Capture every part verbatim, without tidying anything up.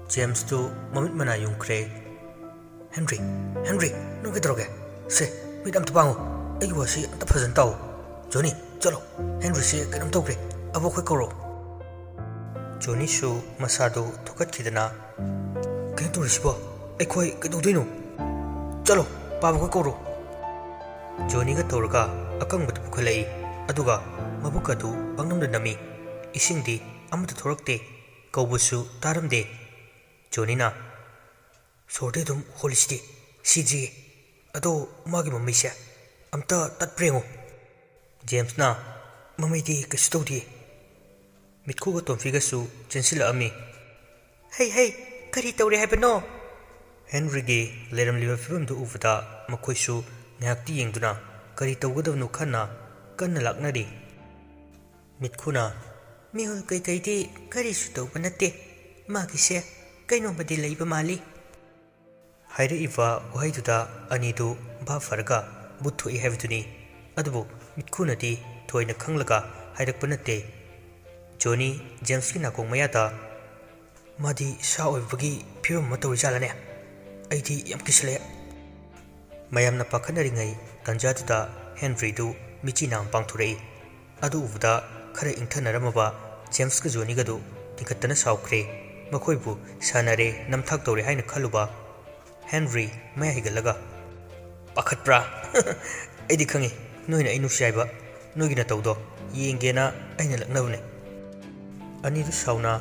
ꯖꯦꯝꯁꯇꯨ ꯃꯃꯤꯠ ꯃꯅꯥ ꯌꯨꯡꯈ꯭ꯔꯦ꯫ "Henry, Henry, ꯅꯪ ꯀꯩꯗꯧꯔꯒꯦ? ꯁꯦ, ꯃꯤꯠ ꯑꯝꯇ ꯄꯥꯡꯉꯨ꯫ ꯑꯩꯒꯤ ꯋꯥꯁꯤ ꯑꯝꯇ ꯐꯖꯅ ꯇꯥꯎ꯫ ꯖꯣꯅꯤ, ꯆꯠꯂꯣ꯫ ꯍꯦꯟꯔꯤꯁꯦ ꯀꯩꯅꯣꯝ ꯇꯧꯈ꯭ꯔꯦ꯫ ꯑꯕꯣꯛꯈꯣꯏ ꯀꯧꯔꯣ꯫" ꯖꯣꯅꯤꯁꯨ ꯃꯁꯥꯗꯨ ꯊꯨꯀꯠꯈꯤꯗꯅ, "ꯀꯩꯅꯣ ꯇꯧꯔꯤꯁꯤꯕꯣ? ꯑꯩꯈꯣꯏ ꯀꯩꯗꯧꯗꯣꯏꯅꯣ? ꯆꯠꯂꯣ, ꯄꯥꯕꯈꯣꯏ ꯀꯧꯔꯣ꯫" ꯖꯣꯅꯤꯒ ꯇꯧꯔꯒ ꯑꯀꯪꯕꯗꯨ ꯄꯨꯈꯠꯂꯛꯏ꯫ ꯑꯗꯨꯒ ꯃꯕꯨꯛ ꯑꯗꯨ ꯄꯪꯅꯝꯗ ꯅꯝꯃꯤ꯫ ꯏꯁꯤꯡꯗꯤ ꯑꯃꯠꯇ ꯊꯣꯔꯛꯇꯦ꯫ ꯀꯧꯕꯁꯨ ꯇꯥꯔꯝꯗꯦ꯫ ꯖꯣꯅꯤꯅ, "ꯁꯣꯔꯗꯤ ꯑꯗꯨꯝ ꯍꯣꯜꯂꯤꯁꯤꯗꯤ, ꯁꯤꯗ꯭ꯔꯤꯌꯦ꯫ ꯑꯗꯣ ꯃꯥꯒꯤ ꯃꯃꯩꯁꯦ ꯑꯝꯇ ꯇꯠꯄ꯭ꯔꯥ ꯌꯦꯡꯉꯣ꯫" ꯖꯦꯝꯁꯅ, "ꯃꯃꯩꯗꯤ ꯀꯩꯁꯨ ꯇꯧꯗꯦ꯫" ꯃꯤꯠꯈꯨꯒ ꯇꯣꯝꯐꯤꯒꯁꯨ ꯆꯦꯟꯁꯤꯜꯂꯛꯑꯝꯃꯤ꯫ "ꯍꯩ, ꯍꯩ, ꯀꯔꯤ ꯇꯧꯔꯦ ꯍꯥꯏꯕꯅꯣ?" ꯍꯦꯟꯔꯤꯒꯤ ꯂꯩꯔꯝꯂꯤꯕ ꯐꯤꯕꯝꯗꯨ ꯎꯕꯗ ꯃꯈꯣꯏꯁꯨ ꯉꯥꯏꯍꯥꯛꯇꯤ ꯌꯦꯡꯗꯨꯅ ꯀꯔꯤ ꯇꯧꯒꯗꯕꯅꯣ ꯈꯟꯅ ꯀꯟꯅ ꯂꯥꯛꯅꯔꯤ꯫ ꯃꯤꯠꯈꯨꯅ, "ꯃꯤꯍꯨꯜ ꯀꯩꯀꯩꯗꯤ ꯀꯔꯤꯁꯨ ꯇꯧꯕ ꯅꯠꯇꯦ꯫ ꯃꯥꯒꯤꯁꯦ ꯀꯩꯅꯣꯝꯃꯗꯤ ꯂꯩꯕ ꯃꯥꯜꯂꯤ꯫" ꯍꯥꯏꯔꯛꯏꯕ ꯋꯥꯍꯩꯗꯨꯗ ꯑꯅꯤꯗꯨ ꯚꯥꯞ ꯐꯔꯒ ꯕꯨꯠ ꯊꯣꯛꯏ ꯍꯥꯏꯕꯗꯨꯅꯤ꯫ ꯑꯗꯨꯕꯨ ꯃꯤꯠꯈꯨꯅꯗꯤ ꯊꯣꯏꯅ ꯈꯪꯂꯒ ꯍꯥꯏꯔꯛꯄ ꯅꯠꯇꯦ꯫ ꯖꯣꯅꯤ ꯖꯦꯝꯁꯀꯤ ꯅꯥꯀꯣꯡ ꯃꯌꯥꯗ, "ꯃꯥꯗꯤ ꯁꯥ ꯑꯣꯏꯕꯒꯤ ꯐꯤꯕꯝ ꯑꯃ ꯇꯧꯔꯤꯖꯥꯠꯂꯅꯦ? ꯑꯩꯗꯤ ꯌꯥꯝ ꯀꯤꯁꯤꯜꯂꯛꯑꯦ꯫" ꯃꯌꯥꯝꯅ ꯄꯥꯈꯠꯅꯔꯤꯉꯩ ꯇꯥꯟꯖꯥꯗꯨꯗ ꯍꯦꯟꯔꯤꯗꯨ ꯃꯤꯆꯤ ꯅꯥ ꯑꯃ ꯄꯥꯡꯊꯣꯔꯛꯏ꯫ ꯑꯗꯨ ꯎꯕꯗ ꯈꯔ ꯏꯪꯊꯅꯔꯝꯃꯕ ꯖꯦꯝꯁꯀ ꯖꯣꯅꯤꯒꯗꯨ ꯇꯤꯡꯈꯠꯇꯅ ꯁꯥꯎꯈ꯭ꯔꯦ꯫ ꯃꯈꯣꯏꯕꯨ ꯁꯥꯟꯅꯔꯦ, ꯅꯝꯊꯥꯛ ꯇꯧꯔꯦ ꯍꯥꯏꯅ ꯈꯜꯂꯨꯕ ꯍꯦꯟꯔꯤ ꯃꯌꯥ ꯍꯤꯒꯠꯂꯒ, "ꯄꯥꯈꯠꯄ꯭ꯔꯥ? ꯑꯩꯗꯤ ꯈꯪꯉꯤ, ꯅꯣꯏꯅ ꯑꯩ ꯅꯨꯡꯁꯤ ꯍꯥꯏꯕ꯫ ꯅꯣꯏꯒꯤ ꯅꯇꯧꯗꯣ ꯌꯦꯡꯒꯦꯅ ꯑꯩꯅ ꯂꯛꯅꯕꯅꯦ꯫" ꯑꯅꯤꯗꯨ ꯁꯥꯎꯅ,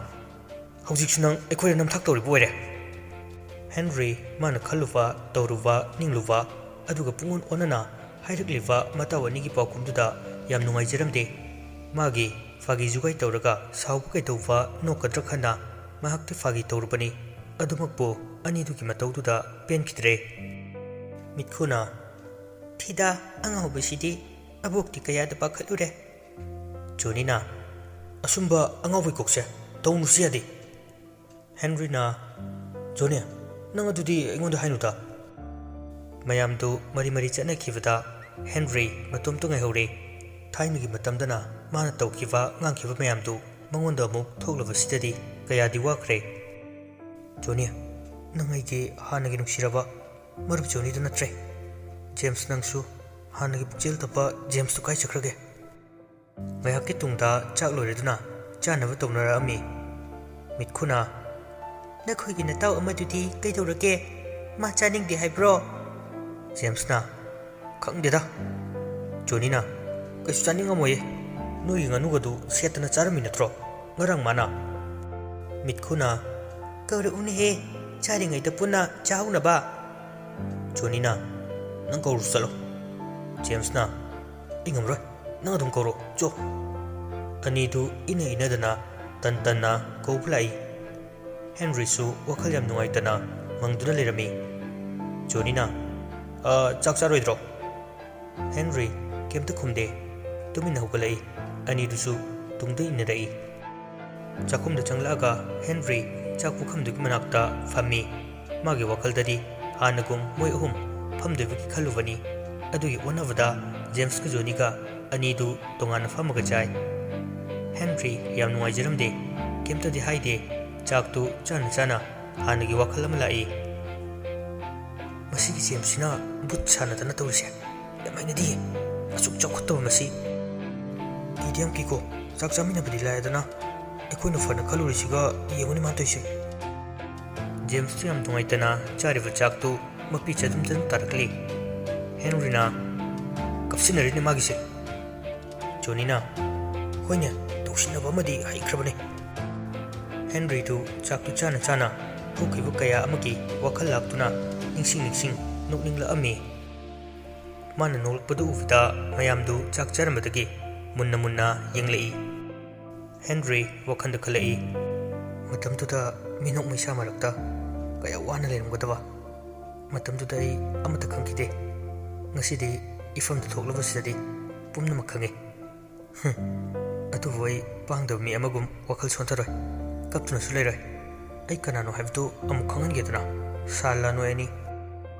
"ꯍꯧꯖꯤꯛꯁꯨ ꯅꯪ ꯑꯩꯈꯣꯏꯗ ꯅꯝꯊꯥꯛ ꯇꯧꯔꯤꯕ ꯑꯣꯏꯔꯦ꯫" ꯍꯦꯟꯔꯤ ꯃꯥꯅ ꯈꯜꯂꯨꯕ, ꯇꯧꯔꯨꯕ, ꯅꯤꯡꯂꯨꯕ, ꯑꯗꯨꯒ ꯄꯨꯡꯑꯣꯟ ꯑꯣꯟꯅꯅ ꯍꯥꯏꯔꯛꯂꯤꯕ ꯃꯇꯥꯎ ꯑꯅꯤꯒꯤ ꯄꯥꯎꯈꯨꯝꯗꯨꯗ ꯌꯥꯝ ꯅꯨꯡꯉꯥꯏꯖꯔꯝꯗꯦ꯫ ꯃꯥꯒꯤ ꯐꯥꯒꯤ ꯖꯨꯒꯥꯏ ꯇꯧꯔꯒ ꯁꯥꯎꯕ ꯀꯩꯗꯧꯕ ꯅꯣꯛꯀꯗ꯭ꯔꯥ ꯈꯟꯅ ꯃꯍꯥꯛꯇꯤ ꯐꯥꯒꯤ ꯇꯧꯔꯨꯕꯅꯤ꯫ ꯑꯗꯨꯃꯛꯄꯨ ꯑꯅꯤꯗꯨꯒꯤ ꯃꯇꯧꯗꯨꯗ ꯄꯦꯟꯈꯤꯗ꯭ꯔꯦ꯫ ꯃꯤꯠꯈꯨꯅ, "ꯊꯤꯗꯥ, ꯑꯉꯥꯎꯕꯁꯤꯗꯤ ꯑꯕꯣꯛꯇꯤ ꯀꯌꯥꯗ ꯄꯥꯈꯠꯂꯨꯔꯦ꯫" ꯖꯣꯅꯤꯅ, "ꯑꯁꯨꯝꯕ ꯑꯉꯥꯎꯕꯩ ꯀꯣꯛꯁꯦ ꯇꯧꯅꯨꯁꯤ ꯌꯥꯗꯦ꯫" ꯍꯦꯟꯔꯤꯅ, "ꯖꯣꯅꯤ, ꯅꯪ ꯑꯗꯨꯗꯤ ꯑꯩꯉꯣꯟꯗ ꯍꯥꯏꯅꯨꯗ꯫" ꯃꯌꯥꯝꯗꯨ ꯃꯔꯤ ꯃꯔꯤ ꯆꯠꯅꯈꯤꯕꯗ ꯍꯦꯟꯔꯤ ꯃꯇꯣꯝꯇ ꯉꯥꯏꯍꯧꯔꯦ꯫ ꯊꯥꯏꯅꯒꯤ ꯃꯇꯝꯗꯅ ꯃꯥꯅ ꯇꯧꯈꯤꯕ ꯉꯥꯡꯈꯤꯕ ꯃꯌꯥꯝꯗꯨ ꯃꯉꯣꯟꯗ ꯑꯃꯨꯛ ꯊꯣꯛꯂꯕꯁꯤꯗꯗꯤ ꯀꯌꯥꯗꯤ ꯋꯥꯈ꯭ꯔꯦ꯫ ꯖꯣꯅꯤ, ꯅꯪ ꯑꯩꯒꯤ ꯍꯥꯟꯅꯒꯤ ꯅꯨꯡꯁꯤꯔꯕ ꯃꯔꯨꯞ ꯖꯣꯅꯤꯗꯨ ꯅꯠꯇ꯭ꯔꯦ꯫ ꯖꯦꯝꯁ, ꯅꯪꯁꯨ ꯍꯥꯟꯅꯒꯤ ꯄꯨꯛꯆꯦꯜ ꯇꯞꯄ ꯖꯦꯝꯁꯇꯨ ꯀꯥꯏ ꯆꯠꯈ꯭ꯔꯒꯦ? ꯉꯥꯏꯍꯥꯛꯀꯤ ꯇꯨꯡꯗ ꯆꯥꯛ ꯂꯣꯏꯔꯗꯨꯅ ꯆꯥꯅꯕ ꯇꯧꯅꯔꯛꯑꯝꯃꯤ꯫ ꯃꯤꯠꯈꯨꯅ, "ꯅꯈꯣꯏꯒꯤ ꯅꯇꯥꯎ ꯑꯃꯗꯨꯗꯤ ꯀꯩꯗꯧꯔꯒꯦ? ꯃꯥ ꯆꯥꯅꯤꯡꯗꯦ ꯍꯥꯏꯕ꯭ꯔꯣ?" ꯖꯦꯝꯁꯅ, "ꯈꯪꯗꯦꯗ꯫" ꯖꯣꯅꯤꯅ, "ꯀꯩꯁꯨ ꯆꯥꯅꯤꯡꯉꯝꯃꯣꯏꯌꯦ꯫ ꯅꯣꯏꯒꯤ ꯉꯥꯅꯨꯒꯗꯨ ꯁꯦꯠꯇꯅ ꯆꯥꯔꯝꯃꯤ ꯅꯠꯇ꯭ꯔꯣ ꯉꯔꯥꯡ ꯃꯥꯅ?" ꯃꯤꯠꯈꯨꯅ, "ꯀꯧꯔꯛꯎꯅꯦꯍꯦ, ꯆꯥꯔꯤꯉꯩꯗ ꯄꯨꯟꯅ ꯆꯥꯍꯧꯅꯕ꯫" ꯖꯣꯅꯤꯅ, "ꯅꯪ ꯀꯧꯔꯨ ꯆꯠꯂꯣ꯫" ꯖꯦꯝꯁꯅ, "ꯑꯩ ꯉꯝꯔꯣꯏ, ꯅꯪ ꯑꯗꯨꯝ ꯀꯧꯔꯣ ꯆꯣ꯫" ꯑꯅꯤꯗꯨ ꯏꯅ ꯏꯅꯗꯅ ꯇꯟ ꯇꯟꯅ ꯀꯧꯕ ꯂꯥꯛꯏ꯫ ꯍꯦꯟꯔꯤꯁꯨ ꯋꯥꯈꯜ ꯌꯥꯝ ꯅꯨꯡꯉꯥꯏꯇꯅ ꯃꯪꯗꯨꯅ ꯂꯩꯔꯝꯃꯤ꯫ ꯖꯣꯅꯤꯅ, "ꯑ, ꯆꯥꯛ ꯆꯥꯔꯣꯏꯗ꯭ꯔꯣ?" ꯍꯦꯟꯔꯤ ꯀꯩꯝꯇ ꯈꯨꯝꯗꯦ꯫ ꯇꯨꯃꯤꯟꯅ ꯍꯧꯒꯠꯂꯛꯏ꯫ ꯑꯅꯤꯗꯨꯁꯨ ꯇꯨꯡꯗ ꯏꯟꯅꯔꯛꯏ꯫ ꯆꯥꯛꯈꯨꯝꯗ ꯆꯪꯂꯛꯑꯒ ꯍꯦꯟꯔꯤ ꯆꯥꯛ ꯄꯨꯈꯝꯗꯨꯒꯤ ꯃꯅꯥꯛꯇ ꯐꯝꯃꯤ꯫ ꯃꯥꯒꯤ ꯋꯥꯈꯜꯗꯗꯤ ꯍꯥꯟꯅꯒꯨꯝ ꯃꯣꯏ ꯑꯍꯨꯝ ꯐꯝꯗꯣꯏꯕꯒꯤ ꯈꯜꯂꯨꯕꯅꯤ꯫ ꯑꯗꯨꯒꯤ ꯑꯣꯟꯅꯕꯗ ꯖꯦꯝꯁꯀ ꯖꯣꯅꯤꯒ ꯑꯅꯤꯗꯨ ꯇꯣꯉꯥꯟꯅ ꯐꯝꯃꯒ ꯆꯥꯏ꯫ ꯍꯦꯟꯔꯤ ꯌꯥꯝ ꯅꯨꯡꯉꯥꯏꯖꯔꯝꯗꯦ꯫ ꯀꯩꯝꯇꯗꯤ ꯍꯥꯏꯗꯦ꯫ ꯆꯥꯛꯇꯨ ꯆꯥꯅ ꯆꯥꯅ ꯍꯥꯟꯅꯒꯤ ꯋꯥꯈꯜ ꯑꯃ ꯂꯥꯛꯏ꯫ "ꯃꯁꯤꯒꯤ ꯖꯦꯝꯁꯁꯤꯅ ꯕꯨꯠ ꯁꯥꯟꯅꯗꯅ ꯇꯧꯔꯤꯁꯦ ꯌꯥꯝ ꯍꯩꯅꯗꯤꯌꯦ꯫ ꯑꯁꯨꯛ ꯆꯥꯎꯈꯠꯇꯕ ꯃꯁꯤ꯫ ꯀꯤꯗꯤ ꯌꯥꯝ ꯀꯤꯀꯣ, ꯆꯥꯛ ꯆꯥꯃꯤꯟꯅꯕꯗꯤ ꯂꯥꯏꯗꯅ, ꯑꯩꯈꯣꯏꯅ ꯐꯅ ꯈꯜꯂꯨꯔꯤꯁꯤꯒ ꯌꯦꯡꯉꯨꯅꯦ ꯃꯥꯅ ꯇꯧꯔꯤꯁꯦ꯫" ꯖꯦꯝꯁꯇꯨ ꯌꯥꯝ ꯅꯨꯡꯉꯥꯏꯇꯅ ꯆꯥꯔꯤꯕ ꯆꯥꯛꯇꯨ ꯃꯄꯤ ꯆꯗꯨꯝ ꯆꯗꯨꯝ ꯇꯥꯔꯛꯂꯤ꯫ ꯍꯦꯟꯔꯤꯅ, "ꯀꯞꯁꯤꯟꯅꯔꯤꯅꯦ ꯃꯥꯒꯤꯁꯦ꯫" ꯖꯣꯅꯤꯅ, "ꯍꯣꯏꯅꯦ, ꯇꯧꯁꯤꯟꯅꯕ ꯑꯃꯗꯤ ꯍꯩꯈ꯭ꯔꯕꯅꯦ꯫" ꯍꯦꯟꯔꯤꯗꯨ ꯆꯥꯛꯇꯨ ꯆꯥꯅ ꯆꯥꯅ ꯍꯧꯈꯤꯕ ꯀꯌꯥ ꯑꯃꯒꯤ ꯋꯥꯈꯜ ꯂꯥꯛꯇꯨꯅ ꯅꯤꯡꯁꯤꯡ ꯅꯤꯡꯁꯤꯡ ꯅꯣꯛꯅꯤꯡꯂꯛꯑꯝꯃꯤ꯫ ꯃꯥꯅ ꯅꯣꯛꯂꯛꯄꯗꯨ ꯎꯕꯗ ꯃꯌꯥꯝꯗꯨ ꯆꯥꯛ ꯆꯥꯔꯝꯕꯗꯒꯤ ꯃꯨꯟꯅ ꯃꯨꯟꯅ ꯌꯦꯡꯂꯛꯏ꯫ ꯍꯦꯟꯔꯤ ꯋꯥꯈꯜꯗ ꯈꯜꯂꯛꯏ, "ꯃꯇꯝꯗꯨꯗ ꯃꯤꯅꯣꯛ ꯃꯩꯁꯥ ꯃꯔꯛꯇ ꯀꯌꯥ ꯋꯥꯅ ꯂꯩꯔꯝꯒꯗꯕ꯫ ꯃꯇꯝꯗꯨꯗ ꯑꯩ ꯑꯃꯠꯇ ꯈꯪꯈꯤꯗꯦ꯫ ꯉꯁꯤꯗꯤ ꯏꯐꯝꯗ ꯊꯣꯛꯂꯕꯁꯤꯗꯗꯤ ꯄꯨꯝꯅꯃꯛ ꯈꯪꯉꯤ꯫ ꯍꯨꯝ, ꯑꯗꯨꯕꯨ ꯑꯩ ꯄꯥꯡꯗꯕ ꯃꯤ ꯑꯃꯒꯨꯝ ꯋꯥꯈꯜ ꯁꯣꯟꯊꯔꯣꯏ, ꯀꯞꯇꯨꯅꯁꯨ ꯂꯩꯔꯣꯏ꯫ ꯑꯩ ꯀꯅꯥꯅꯣ ꯍꯥꯏꯕꯗꯨ ꯑꯃꯨꯛ ꯈꯪꯍꯟꯒꯦꯗꯅ, ꯁꯥꯜꯂꯥ ꯅꯣꯏ ꯑꯅꯤ꯫"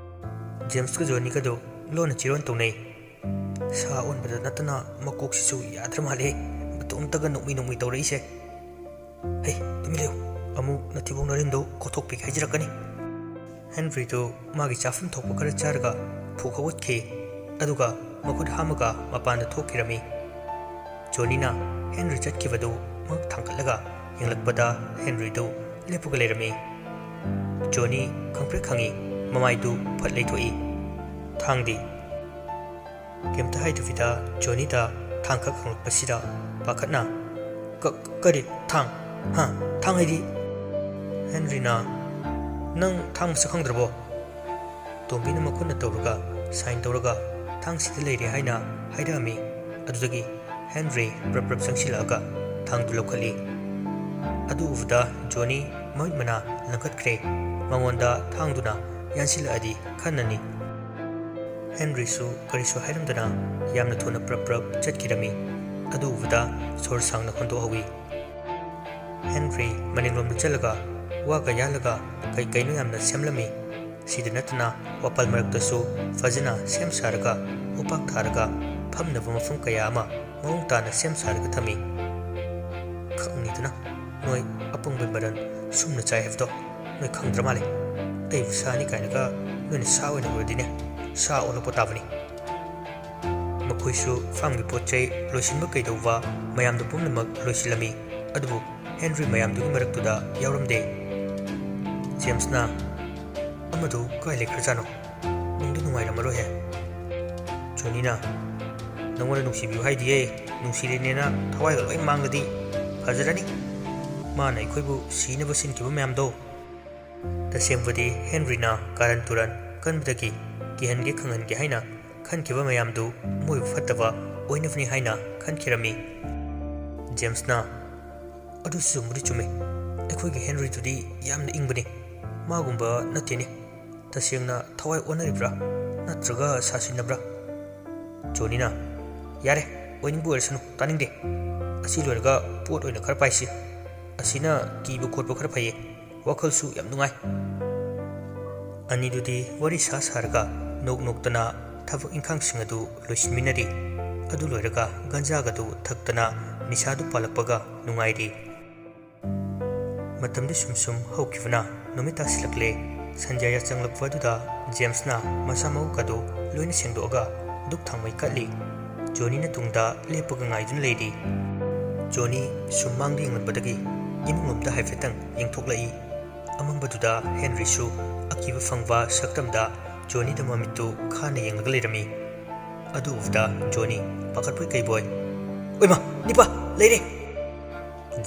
ꯖꯦꯝꯁꯀ ꯖꯣꯅꯤꯒꯗꯨ ꯂꯣꯟꯅ ꯆꯤꯔꯣꯟ ꯇꯧꯅꯩ꯫ ꯁꯥ ꯑꯣꯟꯕꯗ ꯅꯠꯇꯅ ꯃꯀꯣꯛꯁꯤꯁꯨ ꯌꯥꯗ꯭ꯔ ꯃꯥꯜꯂꯦ, ꯃꯇꯣꯝꯇꯒ ꯅꯣꯛꯃꯤ ꯅꯣꯛꯃꯤ ꯇꯧꯔꯛꯏꯁꯦ꯫ "ꯍꯩ, ꯇꯨꯃꯤꯟ ꯂꯩꯌꯨ, ꯑꯃꯨꯛ ꯅꯊꯤꯕꯣꯡ ꯅꯔꯤꯟꯗꯨ ꯀꯣꯊꯣꯛꯄꯤꯒꯦ ꯍꯥꯏꯖꯔꯛꯀꯅꯤ꯫ ꯍꯦꯟꯔꯤꯗꯨ ꯃꯥꯒꯤ ꯆꯥꯐꯝ ꯊꯣꯛꯄ ꯈꯔ ꯆꯥꯔꯒ ꯐꯨꯛ ꯍꯧꯒꯠꯈꯤ꯫ ꯑꯗꯨꯒ ꯃꯈꯨꯠ ꯍꯥꯝꯃꯒ ꯃꯄꯥꯟꯗ ꯊꯣꯛꯈꯤꯔꯝꯃꯤ꯫ ꯖꯣꯅꯤꯅ ꯍꯦꯟꯔꯤ ꯆꯠꯈꯤꯕꯗꯨ ꯃꯉꯛ ꯊꯥꯡꯒꯠꯂꯒ ꯌꯦꯡꯂꯛꯄꯗ ꯍꯦꯟꯔꯤꯗꯨ ꯂꯦꯞꯄꯒ ꯂꯩꯔꯝꯃꯤ꯫ ꯖꯣꯅꯤ ꯈꯪꯄ꯭ꯔꯦꯛ ꯈꯪꯉꯤ, ꯃꯃꯥꯏꯗꯨ ꯐꯠ ꯂꯩꯊꯣꯛꯏ꯫ "ꯊꯥꯡꯗꯤ?" ꯀꯩꯝꯇ ꯍꯥꯏꯗꯕꯤꯗ ꯖꯣꯅꯤꯗ ꯊꯥꯡ ꯈꯛ ꯍꯪꯂꯛꯄꯁꯤꯗ ꯄꯥꯈꯠꯅ, "ꯀ-, ꯀꯔꯤ ꯊꯥꯡ? ꯍꯥ? ꯊꯥꯡ ꯍꯥꯏꯗꯤ?" ꯍꯦꯟꯔꯤꯅ, "ꯅꯪ ꯊꯥꯡ ꯃꯁꯛ ꯈꯪꯗ꯭ꯔꯕꯣ?" ꯇꯣꯝꯕꯤꯅ ꯃꯈꯨꯠꯅ ꯇꯧꯔꯒ ꯁꯥꯏꯟ ꯇꯧꯔꯒ "ꯊꯥꯡ ꯁꯤꯗ ꯂꯩꯔꯦ" ꯍꯥꯏꯅ ꯍꯥꯏꯔꯛꯑꯝꯃꯤ꯫ ꯑꯗꯨꯗꯒꯤ ꯍꯦꯟꯔꯤ ꯄ꯭ꯔꯞ ꯄ꯭ꯔꯞ ꯆꯪꯁꯤꯜꯂꯛꯑꯒ ꯊꯥꯡꯗꯨ ꯂꯧꯈꯠꯂꯤ꯫ ꯑꯗꯨ ꯎꯕꯗ ꯖꯣꯅꯤ ꯃꯃꯤꯠ ꯃꯅꯥ ꯂꯪꯈꯠꯈ꯭ꯔꯦ꯫ ꯃꯉꯣꯟꯗ ꯊꯥꯡꯗꯨꯅ ꯌꯥꯟꯁꯤꯜꯂꯛꯑꯗꯤ ꯈꯟꯅꯅꯤ꯫ ꯍꯦꯟꯔꯤꯁꯨ ꯀꯔꯤꯁꯨ ꯍꯥꯏꯔꯝꯗꯅ ꯌꯥꯝꯅ ꯊꯨꯅ ꯄ꯭ꯔꯞ ꯄ꯭ꯔꯞ ꯆꯠꯈꯤꯔꯝꯃꯤ꯫ ꯑꯗꯨ ꯎꯕꯗ ꯁꯣꯔ ꯁꯥꯡꯅ ꯍꯣꯟꯗꯣꯛꯍꯧꯏ꯫ ꯍꯦꯟꯔꯤ ꯃꯅꯤꯡꯂꯣꯝꯗ ꯆꯠꯂꯒ ꯋꯥꯒ ꯌꯥꯜꯂꯒ ꯀꯩ ꯀꯩꯅꯣ ꯌꯥꯝꯅ ꯁꯦꯝꯂꯝꯃꯤ꯫ ꯁꯤꯗ ꯅꯠꯇꯅ ꯋꯥꯄꯜ ꯃꯔꯛꯇꯁꯨ ꯐꯖꯅ ꯁꯦꯝ ꯁꯥꯔꯒ ꯎꯄꯥꯛ ꯊꯥꯔꯒ ꯐꯝꯅꯕ ꯃꯐꯝ ꯀꯌꯥ ꯑꯃ ꯃꯑꯣꯡ ꯇꯥꯅ ꯁꯦꯝ ꯁꯥꯔꯒ ꯊꯝꯃꯤ꯫ ꯈꯪꯉꯤꯗꯅ ꯅꯣꯏ ꯑꯄꯪꯕ ꯃꯔꯟ ꯁꯨꯝꯅ ꯆꯥꯏ ꯍꯥꯏꯕꯗꯣ꯫ ꯅꯣꯏ ꯈꯪꯗ꯭ꯔ ꯃꯥꯜꯂꯦ꯫ ꯑꯩꯕꯨ ꯁꯥꯅꯤ ꯀꯥꯏꯅꯒ ꯅꯣꯏꯅ ꯁꯥ ꯑꯣꯏꯅ ꯎꯔꯗꯤꯅꯦ, ꯁꯥ ꯑꯣꯜꯂꯛꯄ ꯇꯥꯕꯅꯤ꯫ ꯃꯈꯣꯏꯁꯨ ꯐꯥꯝꯒꯤ ꯄꯣꯠ ꯆꯩ ꯂꯣꯏꯁꯤꯟꯕ ꯀꯩꯗꯧꯕ ꯃꯌꯥꯝꯗꯨ ꯄꯨꯝꯅꯃꯛ ꯂꯣꯏꯁꯤꯜꯂꯝꯃꯤ꯫ ꯑꯗꯨꯕꯨ ꯍꯦꯟꯔꯤ ꯃꯌꯥꯝꯗꯨꯒꯤ ꯃꯔꯛꯇꯨꯗ ꯌꯥꯎꯔꯝꯗꯦ꯫ ꯖꯦꯝꯁꯅ, "ꯑꯃꯗꯨ ꯀꯥꯏ ꯂꯩꯈ꯭ꯔꯖꯥꯠꯅꯣ? ꯅꯨꯡꯗꯤ ꯅꯨꯡꯉꯥꯏꯔꯝꯃꯔꯣꯏꯍꯦ꯫" ꯖꯣꯅꯤꯅ, "ꯅꯪꯉꯣꯟꯗ ꯅꯨꯡꯁꯤꯕꯤꯌꯨ ꯍꯥꯏꯗꯤꯌꯦ, ꯅꯨꯡꯁꯤꯔꯤꯅꯦꯅ ꯊꯋꯥꯏꯒ ꯂꯣꯏ ꯃꯥꯡꯂꯗꯤ ꯐꯖꯔꯅꯤ꯫ ꯃꯥꯅ ꯑꯩꯈꯣꯏꯕꯨ ꯁꯤꯅꯕ ꯁꯤꯟꯈꯤꯕ ꯃꯌꯥꯝꯗꯣ꯫" ꯇꯁꯦꯡꯕꯗꯤ ꯍꯦꯟꯔꯤꯅ ꯀꯥꯔꯟ ꯇꯨꯔꯟ ꯀꯟꯕꯗꯒꯤ ꯀꯤꯍꯟꯒꯦ ꯈꯪꯍꯟꯒꯦ ꯍꯥꯏꯅ ꯈꯟꯈꯤꯕ ꯃꯌꯥꯝꯗꯨ ꯃꯣꯏꯕꯨ ꯐꯠꯇꯕ ꯑꯣꯏꯅꯕꯅꯤ ꯍꯥꯏꯅ ꯈꯟꯈꯤꯔꯝꯃꯤ꯫ ꯖꯦꯝꯁꯅ, "ꯑꯗꯨꯁꯨ ꯆꯨꯝꯕꯨꯗꯤ ꯆꯨꯝꯃꯤ꯫ ꯑꯩꯈꯣꯏꯒꯤ ꯍꯦꯟꯔꯤꯗꯨꯗꯤ ꯌꯥꯝꯅ ꯏꯪꯕꯅꯤ꯫ ꯃꯥꯒꯨꯝꯕ ꯅꯠꯇꯦꯅꯦ꯫ ꯇꯁꯦꯡꯅ ꯊꯋꯥꯏ ꯑꯣꯟꯅꯔꯤꯕ꯭ꯔꯥ? ꯅꯠꯇ꯭ꯔꯒ ꯁꯥꯁꯤꯟꯅꯕ꯭ꯔꯥ?" ꯖꯣꯅꯤꯅ, "ꯌꯥꯔꯦ, ꯑꯣꯏꯅꯤꯡꯕ ꯑꯣꯏꯔꯁꯅꯨ, ꯇꯥꯅꯤꯡꯗꯦ꯫ ꯑꯁꯤ ꯂꯣꯏꯔꯒ ꯄꯣꯠ ꯑꯣꯏꯅ ꯈꯔ ꯄꯥꯏꯁꯤ꯫ ꯑꯁꯤꯅ ꯀꯤꯕ ꯈꯣꯠꯄ ꯈꯔ ꯐꯩꯌꯦ꯫ ꯋꯥꯈꯜꯁꯨ ꯌꯥꯝ ꯅꯨꯡꯉꯥꯏ꯫" ꯑꯅꯤꯗꯨꯗꯤ ꯋꯥꯔꯤ ꯁꯥ ꯁꯥꯔꯒ ꯅꯣꯛ ꯅꯣꯛꯇꯅ ꯊꯕꯛ ꯏꯪꯈꯥꯡꯁꯤꯡ ꯑꯗꯨ ꯂꯣꯏꯁꯤꯟꯃꯤꯟꯅꯔꯤ꯫ ꯑꯗꯨ ꯂꯣꯏꯔꯒ ꯒꯟꯖꯥꯒꯗꯨ ꯊꯛꯇꯅ ꯅꯤꯁꯥꯗꯨ ꯄꯥꯜꯂꯛꯄꯒ ꯅꯨꯡꯉꯥꯏꯔꯤ꯫ ꯃꯇꯝꯗꯤ ꯁꯨꯝ ꯁꯨꯝ ꯍꯧꯈꯤꯕꯅ ꯅꯨꯃꯤꯠ ꯇꯥꯁꯤꯜꯂꯛꯂꯦ꯫ ꯁꯟꯙ꯭ꯌꯥ ꯌꯥꯆꯪꯂꯛꯄ ꯑꯗꯨꯗ ꯖꯦꯝꯁꯅ ꯃꯁꯥ ꯃꯎ ꯑꯗꯨ ꯂꯣꯏꯅ ꯁꯦꯡꯗꯣꯛꯑꯒ ꯙꯨꯞ ꯊꯥꯎꯃꯩ ꯀꯠꯂꯤ꯫ ꯖꯣꯅꯤꯅ ꯇꯨꯡꯗ ꯂꯦꯞꯄꯒ ꯉꯥꯏꯗꯨꯅ ꯂꯩꯔꯤ꯫ ꯖꯣꯅꯤ ꯁꯨꯝ ꯃꯥꯡꯗ ꯌꯦꯡꯂꯝꯕꯗꯒꯤ ꯏꯃꯨꯡ ꯂꯣꯝꯗ ꯍꯥꯏꯐꯦꯠꯇꯪ ꯌꯦꯡꯊꯣꯛꯂꯛꯏ꯫ ꯑꯃꯝꯕꯗꯨꯗ ꯍꯦꯟꯔꯤꯁꯨ ꯑꯀꯤꯕ ꯐꯪꯕ ꯁꯛꯇꯝꯗ ꯖꯣꯅꯤꯗ ꯃꯃꯤꯠꯇꯨ ꯈꯥꯅ ꯌꯦꯡꯂꯒ ꯂꯩꯔꯝꯃꯤ꯫ ꯑꯗꯨ ꯎꯕꯗ ꯖꯣꯅꯤ ꯄꯥꯈꯠꯄꯣꯏ ꯀꯩꯕꯣꯏ, "ꯑꯣꯏꯃꯥ, ꯅꯤꯄꯥ, ꯂꯩꯔꯦ!"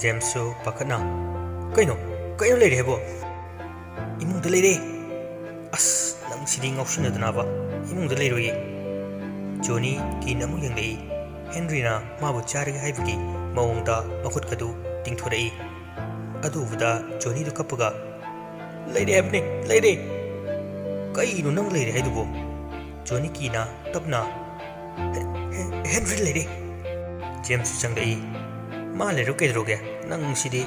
ꯖꯦꯝꯁꯁꯨ ꯄꯥꯈꯠꯅ, "ꯀꯩꯅꯣ? ꯀꯩꯅꯣ ꯂꯩꯔꯦ ꯍꯥꯏꯕꯣ?" "ꯏꯃꯨꯡꯗ ꯂꯩꯔꯦ!" "ꯑꯁ, ꯅꯪ ꯁꯤꯗꯤ ꯉꯥꯎꯁꯤꯟꯅꯗꯅꯕ, ꯏꯃꯨꯡꯗ ꯂꯩꯔꯣꯏꯌꯦ!" ꯖꯣꯅꯤ ꯀꯤꯅ ꯑꯃꯨꯛ ꯌꯦꯡꯂꯛꯏ꯫ ꯍꯦꯟꯔꯤꯅ ꯃꯥꯕꯨ ꯆꯥꯔꯒꯦ ꯍꯥꯏꯕꯒꯤ ꯃꯑꯣꯡꯗ ꯃꯈꯨꯠꯀꯗꯨ ꯇꯤꯡꯊꯣꯔꯛꯏ꯫ ꯑꯗꯨ ꯎꯕꯗ ꯖꯣꯅꯤꯗꯨ ꯀꯞꯄꯒ, "ꯂꯩꯔꯦ ꯍꯥꯏꯕꯅꯦ, ꯂꯩꯔꯦ!" "ꯀꯩꯅꯣ ꯅꯪ ꯂꯩꯔꯦ ꯍꯥꯏꯗꯨꯕꯣ?" ꯖꯣꯅꯤ ꯀꯤꯅ ꯇꯞꯅ, "ꯍꯦ-, ꯍꯦ-, ꯍꯦꯟꯔꯤ ꯂꯩꯔꯦ!" ꯖꯦꯝꯁꯁꯨ ꯆꯪꯂꯛꯏ꯫ "ꯃꯥ ꯂꯩꯔꯣ ꯀꯩꯗꯧꯔꯒꯦ? ꯅꯪ ꯁꯤꯗꯤ!"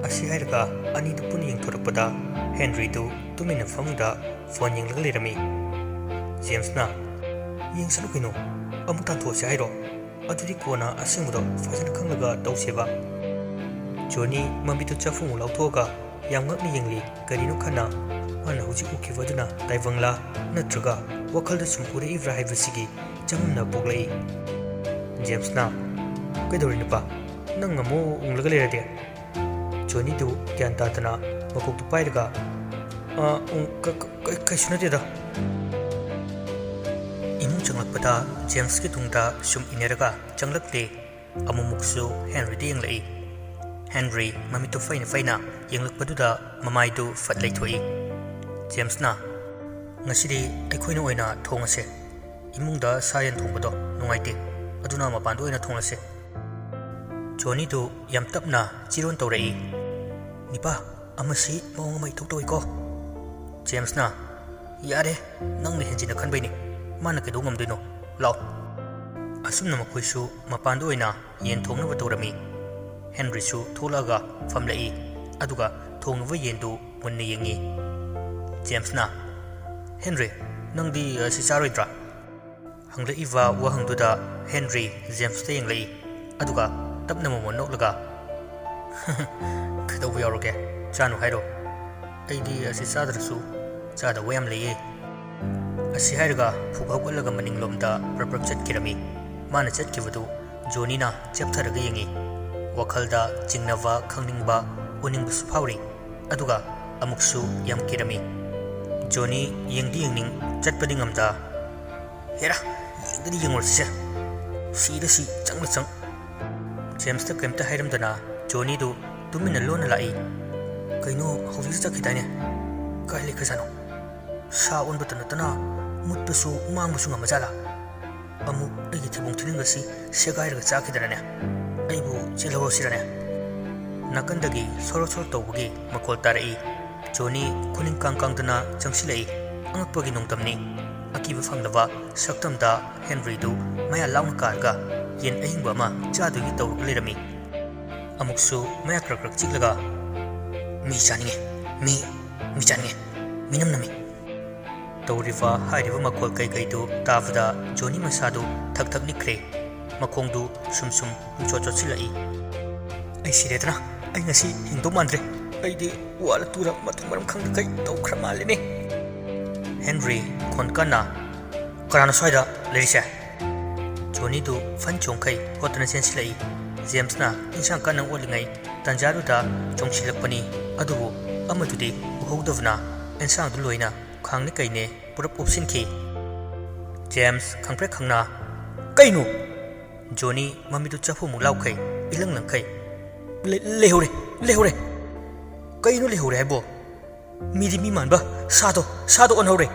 ꯑꯁꯤ ꯍꯥꯏꯔꯒ ꯑꯅꯤꯗꯨ ꯄꯨꯟꯅ ꯌꯦꯡꯊꯣꯔꯛꯄꯗ ꯍꯦꯟꯔꯤꯗꯨ ꯇꯨꯃꯤꯟꯅ ꯐꯃꯨꯡꯗ ꯐꯣꯟ ꯌꯦꯡꯂꯒ ꯂꯩꯔꯝꯃꯤ꯫ ꯖꯦꯝꯁꯅ, "ꯌꯦꯡꯁꯅꯨ ꯀꯩꯅꯣ, ꯑꯃꯨꯛ ꯇꯥꯟꯊꯣꯛꯑꯁꯤ ꯍꯥꯏꯔꯣ? ꯑꯗꯨꯗꯤ ꯀꯣꯟꯅ ꯑꯁꯦꯡꯕꯗꯣ ꯐꯖꯅ ꯈꯪꯂꯒ ꯇꯧꯁꯦꯕ꯫" ꯖꯣꯅꯤ ꯃꯃꯤꯠꯇꯨ ꯆꯐꯨꯃꯨꯛ ꯂꯥꯎꯊꯣꯛꯑꯒ ꯌꯥꯝ ꯉꯛꯅ ꯌꯦꯡꯂꯤ꯫ ꯀꯔꯤꯅꯣ ꯈꯟꯅ ꯃꯥꯅ ꯍꯧꯖꯤꯛ ꯎꯈꯤꯕ ꯑꯗꯨꯅ ꯇꯥꯏꯕꯪꯂꯥ ꯅꯠꯇ꯭ꯔꯒ ꯋꯥꯈꯜꯗ ꯁꯨꯝ ꯎꯔꯛꯏꯕ꯭ꯔꯥ ꯍꯥꯏꯕꯁꯤꯒꯤ ꯆꯃꯝꯅꯕ ꯄꯣꯛꯂꯛꯏ꯫ ꯖꯦꯝꯁꯅ, "ꯀꯩꯗꯧꯔꯦ ꯅꯨꯄꯥ? ꯅꯪ ꯑꯃꯨꯛ ꯎꯪꯂꯒ ꯂꯩꯔꯗꯤ?" ꯖꯣꯅꯤꯗꯨ ꯒ꯭ꯌꯥꯟ ꯇꯥꯗꯅ ꯃꯀꯣꯛꯇꯨ ꯄꯥꯏꯔꯒ, "ꯑ, ꯎꯝ, ꯀ-, ꯀ-, ꯀ-, ꯀꯩꯁꯨ ꯅꯠꯇꯦꯗ꯫" ꯏꯃꯨꯡ ꯆꯪꯂꯛꯄꯗ ꯖꯦꯝꯁꯀꯤ ꯇꯨꯡꯗ ꯁꯨꯝ ꯏꯟꯅꯔꯒ ꯆꯪꯂꯛꯂꯦ꯫ ꯑꯃꯨꯛꯃꯨꯛꯁꯨ ꯍꯦꯟꯔꯤꯗ ꯌꯦꯡꯂꯛꯏ꯫ ꯍꯦꯟꯔꯤ ꯃꯃꯤꯠꯇꯨ ꯐꯩꯅ ꯐꯩꯅ ꯌꯦꯡꯂꯛꯄꯗꯨꯗ ꯃꯃꯥꯏꯗꯨ ꯐꯠ ꯂꯩꯊꯣꯛꯏ꯫ ꯖꯦꯝꯁꯅ, "ꯉꯁꯤꯗꯤ ꯑꯩꯈꯣꯏꯅ ꯑꯣꯏꯅ ꯊꯣꯡꯉꯁꯦ꯫ ꯏꯃꯨꯡꯗ ꯁꯥ ꯌꯦꯟ ꯊꯣꯡꯕꯗꯣ ꯅꯨꯡꯉꯥꯏꯇꯦ, ꯑꯗꯨꯅ ꯃꯄꯥꯟꯗ ꯑꯣꯏꯅ ꯊꯣꯡꯂꯁꯦ꯫" ꯖꯣꯅꯤꯗꯨ ꯌꯥꯝ ꯇꯞꯅ ꯆꯤꯔꯣꯟ ꯇꯧꯔꯛꯏ꯫ "ꯅꯤꯄꯥ, ꯑꯃꯁꯤ ꯃꯑꯣꯡ ꯑꯃ ꯏꯊꯣꯛ ꯇꯧꯏꯀꯣ꯫" ꯖꯦꯝꯁꯅ, "ꯌꯥꯔꯦ, ꯅꯪꯅ ꯍꯦꯟꯖꯤꯟꯅ ꯈꯟꯕꯩꯅꯤ꯫ ꯃꯥꯅ ꯀꯩꯗꯧ ꯉꯝꯗꯣꯏꯅꯣ? ꯂꯥꯛꯑꯣ꯫" ꯑꯁꯨꯝꯅ ꯃꯈꯣꯏꯁꯨ ꯃꯄꯥꯟꯗ ꯑꯣꯏꯅ ꯌꯦꯟ ꯊꯣꯡꯅꯕ ꯇꯧꯔꯝꯃꯤ꯫ ꯍꯦꯟꯔꯤꯁꯨ ꯊꯣꯛꯂꯛꯑꯒ ꯐꯝꯂꯛꯏ, ꯑꯗꯨꯒ ꯊꯣꯡꯉꯤꯕ ꯌꯦꯟꯗꯨ ꯃꯨꯟꯅ ꯌꯦꯡꯉꯤ꯫ ꯖꯦꯝꯁꯅ, "ꯍꯦꯟꯔꯤ, ꯅꯪꯗꯤ ꯑꯁꯤ ꯆꯥꯔꯣꯏꯗ꯭ꯔꯥ?" ꯍꯪꯂꯛꯏꯕ ꯋꯥꯍꯪꯗꯨꯗ ꯍꯦꯟꯔꯤ ꯖꯦꯝꯁꯇ ꯌꯦꯡꯂꯛꯏ, ꯑꯗꯨꯒ ꯇꯞꯅ ꯃꯣꯃꯣꯟ ꯅꯣꯛꯂꯒ, "ꯈ-, ꯇꯧꯕ ꯌꯥꯎꯔꯒꯦ? ꯆꯥꯅꯨ ꯍꯥꯏꯔꯣ? ꯑꯩꯗꯤ ꯑꯁꯤ ꯆꯥꯗ꯭ꯔꯁꯨ ꯆꯥꯗꯧꯕ ꯌꯥꯝ ꯂꯩꯌꯦ꯫ ꯑꯁꯤ ꯍꯥꯏꯔꯒ ꯐꯨꯛ ꯍꯧꯒꯠꯂꯒ ꯃꯅꯤꯡꯂꯣꯝꯗ ꯄ꯭ꯔꯞ ꯄ꯭ꯔꯞ ꯆꯠꯈꯤꯔꯝꯃꯤ꯫ ꯃꯥꯅ ꯆꯠꯈꯤꯕꯗꯨ ꯖꯣꯅꯤꯅ ꯆꯦꯞꯊꯔꯒ ꯌꯦꯡꯉꯤ꯫ ꯋꯥꯈꯜꯗ ꯆꯤꯡꯅꯕ, ꯈꯪꯅꯤꯡꯕ, ꯎꯅꯤꯡꯕꯁꯨ ꯐꯥꯎꯔꯤ꯫ ꯑꯗꯨꯒ ꯑꯃꯨꯛꯁꯨ ꯌꯥꯝ ꯀꯤꯔꯝꯃꯤ꯫ ꯖꯣꯅꯤ ꯌꯦꯡꯗꯤ ꯌꯦꯡꯅꯤꯡ, ꯆꯠꯄꯗꯤ ꯉꯝꯗ꯫ "ꯍꯦꯔꯥ, ꯌꯦꯡꯗꯗꯤ ꯌꯦꯡꯉꯨꯔꯁꯤꯁꯦ꯫ ꯁꯤꯗ ꯁꯤ, ꯆꯪꯗ ꯆꯪ꯫" ꯖꯦꯝꯁꯇ ꯀꯩꯝꯇ ꯍꯥꯏꯔꯝꯗꯅ ꯖꯣꯅꯤꯗꯨ ꯇꯨꯃꯤꯟꯅ ꯂꯣꯟꯅ ꯂꯥꯛꯏ꯫ "ꯀꯩꯅꯣ, ꯍꯧꯖꯤꯛꯇ ꯆꯠꯈꯤꯗꯥꯏꯅꯦ? ꯀꯥꯏ ꯂꯩꯈ꯭ꯔꯖꯥꯠꯅꯣ? ꯁꯥ ꯑꯣꯟꯕꯇ ꯅꯠꯇꯅ ꯃꯨꯠꯄꯁꯨ ꯃꯥꯡꯕꯁꯨ ꯉꯝꯃꯖꯥꯠꯂꯥ? ꯑꯃꯨꯛ ꯑꯩꯒꯤ ꯊꯤꯕꯣꯡ ꯊꯤꯔꯤꯡꯒꯁꯤ ꯁꯦꯒꯥꯏꯔꯒ ꯆꯥꯈꯤꯗꯅꯅꯦ꯫ ꯑꯩꯕꯨ ꯆꯦꯜꯍꯧꯔꯁꯤꯔꯅꯦ?" ꯅꯥꯀꯟꯗꯒꯤ ꯁꯣꯔꯣ ꯁꯣꯔꯣ ꯇꯧꯕꯒꯤ ꯃꯈꯣꯜ ꯇꯥꯔꯛꯏ꯫ ꯖꯣꯅꯤ ꯈꯨꯅꯤꯡ ꯀꯥꯡ ꯀꯥꯡꯗꯅ ꯆꯪꯁꯤꯜꯂꯛꯏ꯫ ꯑꯉꯛꯄꯒꯤ ꯅꯣꯡꯗꯝꯅꯤ꯫ ꯑꯀꯤꯕ ꯐꯪꯂꯕ ꯁꯛꯇꯝꯗ ꯍꯦꯟꯔꯤꯗꯨ ꯃꯌꯥ ꯂꯥꯎꯅ ꯀꯥꯔꯒ ꯌꯦꯟ ꯑꯍꯤꯡꯕ ꯑꯃ ꯆꯥꯗꯣꯏꯒꯤ ꯇꯧꯔꯒ ꯂꯩꯔꯝꯃꯤ꯫ ꯑꯃꯨꯛꯁꯨ ꯃꯌꯥ ꯀ꯭ꯔꯛ ꯀ꯭ꯔꯛ ꯆꯤꯛꯂꯒ, "ꯃꯤ ꯆꯥꯅꯤꯡꯉꯦ, ꯃꯤ, ꯃꯤ ꯆꯥꯅꯤꯡꯉꯦ, ꯃꯤꯅꯝ ꯅꯝꯃꯤ꯫" ꯇꯧꯔꯤꯕ ꯍꯥꯏꯔꯤꯕ ꯃꯈꯣꯜ ꯀꯩꯀꯩꯗꯨ ꯇꯥꯕꯗ ꯖꯣꯅꯤ ꯃꯁꯥꯗꯨ ꯊꯛ ꯊꯛ ꯅꯤꯛꯈ꯭ꯔꯦ꯫ ꯃꯈꯣꯡꯗꯨ ꯁꯨꯝ ꯁꯨꯝ ꯆꯣꯠ ꯆꯣꯠꯁꯤꯜꯂꯛꯏ꯫ "ꯑꯩ ꯁꯤꯔꯦꯗꯅ, ꯑꯩ ꯉꯁꯤ ꯍꯤꯡꯗꯧ ꯃꯥꯟꯗ꯭ꯔꯦ꯫ ꯑꯩꯗꯤ ꯋꯥꯂ ꯇꯨꯔ ꯃꯊꯣꯡ ꯃꯔꯝ ꯈꯪꯗꯈꯩ ꯇꯧꯈ꯭ꯔ ꯃꯥꯜꯂꯦꯅꯦ꯫" ꯍꯦꯟꯔꯤ ꯈꯣꯟ ꯀꯟꯅ, "ꯀꯅꯥꯅꯣ ꯁ꯭ꯋꯥꯏꯗ ꯂꯩꯔꯤꯁꯦ?" ꯖꯣꯅꯤꯗꯨ ꯐꯟ ꯆꯣꯡꯈꯩ ꯍꯣꯠꯇꯅ ꯆꯦꯟꯁꯤꯜꯂꯛꯏ꯫ ꯖꯦꯝꯁꯅ ꯏꯟꯁꯥꯡ ꯀꯟꯅ ꯑꯣꯠꯂꯤꯉꯩ ꯇꯟꯖꯥꯗꯨꯗ ꯆꯣꯡꯁꯤꯜꯂꯛꯄꯅꯤ꯫ ꯑꯗꯨꯕꯨ ꯑꯃꯗꯨꯗꯤ ꯎꯍꯧꯗꯕꯅ ꯏꯟꯁꯥꯡꯗꯨ ꯂꯣꯏꯅ ꯈꯥꯡꯅꯦ ꯀꯩꯅꯦ ꯄꯨꯔꯞ ꯎꯞꯁꯤꯟꯈꯤ꯫ ꯖꯦꯝꯁ ꯈꯪꯄ꯭ꯔꯦꯛ ꯈꯪꯅ, "ꯀꯩꯅꯣ?" ꯖꯣꯅꯤ ꯃꯃꯤꯠꯇꯨ ꯆꯐꯨꯃꯨꯛ ꯂꯥꯎꯈꯩ, ꯏꯂꯪ ꯂꯪꯈꯩ, "ꯂꯩ-, ꯂꯩꯍꯧꯔꯦ, ꯂꯩꯍꯧꯔꯦ!" "ꯀꯩꯅꯣ ꯂꯩꯍꯧꯔꯦ ꯍꯥꯏꯕꯣ? ꯃꯤꯗꯤ ꯃꯤ ꯃꯥꯟꯕ, ꯁꯥꯗꯣ, ꯁꯥꯗꯣ ꯑꯣꯟꯍꯧꯔꯦ!"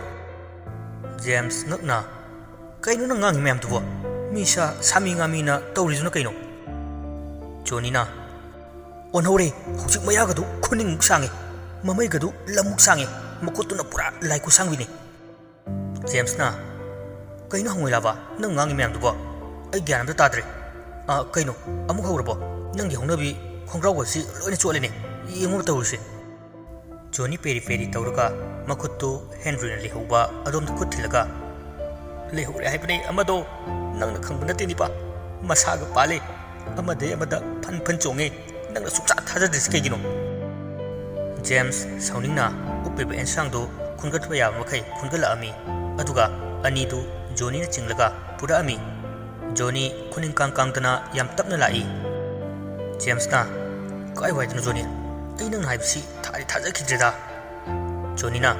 ꯖꯦꯝꯁ ꯉꯛꯅ, "ꯀꯩꯅꯣ ꯅꯪ ꯉꯥꯡꯉꯤ ꯃꯌꯥꯝꯗꯨꯕꯣ? ꯃꯤ ꯁꯥ, ꯁꯥꯃꯤ ꯉꯥꯃꯤꯅ ꯇꯧꯔꯤꯗꯨꯅ ꯀꯩꯅꯣ?" ꯖꯣꯅꯤꯅ, "ꯑꯣꯟꯍꯧꯔꯦ꯫ ꯍꯧꯖꯤꯛ ꯃꯌꯥꯒꯗꯨ ꯈꯨꯅꯤꯡꯃꯨꯛ ꯁꯥꯡꯉꯤ, ꯃꯃꯩꯒꯗꯨ ꯂꯝꯃꯨꯛ ꯁꯥꯡꯉꯤ, ꯃꯈꯨꯠꯇꯨꯅ ꯄꯨꯔꯥ ꯂꯥꯏ ꯈꯨꯠꯁꯥꯡꯕꯤꯅꯤ꯫" ꯖꯦꯝꯁꯅ, "ꯀꯩꯅꯣ ꯍꯪꯉꯣꯏ ꯂꯥꯕ, ꯅꯪ ꯉꯥꯡꯉꯤ ꯃꯌꯥꯝꯗꯨꯕꯣ? ꯑꯩ ꯒ꯭ꯌꯥꯟ ꯑꯝꯇ ꯇꯥꯗ꯭ꯔꯦ꯫ ꯑ, ꯀꯩꯅꯣ, ꯑꯃꯨꯛ ꯍꯧꯔꯕꯣ? ꯅꯪꯒꯤ ꯍꯧꯅꯕꯤ ꯈꯣꯡꯒ꯭ꯔꯥꯎꯒꯁꯤ ꯂꯣꯏꯅ ꯆꯣꯠꯂꯦꯅꯦ꯫ ꯌꯦꯡꯉꯨ ꯇꯧꯔꯤꯁꯦ꯫" ꯖꯣꯅꯤ ꯄꯦꯔꯤ ꯄꯦꯔꯤ ꯇꯧꯔꯒ ꯃꯈꯨꯠꯇꯨ ꯍꯦꯟꯔꯤꯅ ꯂꯩꯍꯧꯕ ꯑꯗꯣꯝꯗ ꯈꯨꯠ ꯊꯤꯜꯂꯒ, "ꯂꯩꯍꯧꯔꯦ ꯍꯥꯏꯕꯅꯦ ꯑꯃꯗꯣ꯫ ꯅꯪꯅ ꯈꯪꯕ ꯅꯠꯇꯦ ꯅꯤꯄꯥ꯫ ꯃꯁꯥꯒ ꯄꯥꯜꯂꯦ꯫ ꯑꯃꯗꯩ ꯑꯃꯗ ꯐꯟ ꯐꯟ ꯆꯣꯡꯉꯦ꯫ ꯅꯪꯅ ꯁꯨꯡꯊꯥ ꯊꯥꯖꯗ꯭ꯔꯤꯁꯤ ꯀꯩꯒꯤꯅꯣ? ꯖꯦꯝꯁ ꯁꯥꯎꯅꯤꯡꯅ ꯎꯞꯄꯤꯕ ꯑꯦꯟꯁꯥꯡꯗꯨ ꯈꯨꯟꯒꯠꯄ ꯌꯥꯕ ꯃꯈꯩ ꯈꯨꯟꯒꯠꯂꯛꯑꯝꯃꯤ꯫ ꯑꯗꯨꯒ ꯑꯅꯤꯗꯨ ꯖꯣꯅꯤꯅ ꯆꯤꯡꯂꯒ ꯄꯨꯔꯛꯑꯝꯃꯤ꯫ ꯖꯣꯅꯤ ꯈꯨꯅꯤꯡ ꯀꯥꯡ ꯀꯥꯡꯗꯅ ꯌꯥꯝ ꯇꯞꯅ ꯂꯥꯛꯏ꯫ ꯖꯦꯝꯁꯅ, "ꯀꯥꯏ ꯋꯥꯏꯗꯅꯣ ꯖꯣꯅꯤ? ꯑꯩ ꯅꯪꯅ ꯍꯥꯏꯕꯁꯤ ꯊꯥꯗꯤ ꯊꯥꯖꯈꯤꯗ꯭ꯔꯦꯗ꯫" ꯖꯣꯅꯤꯅ,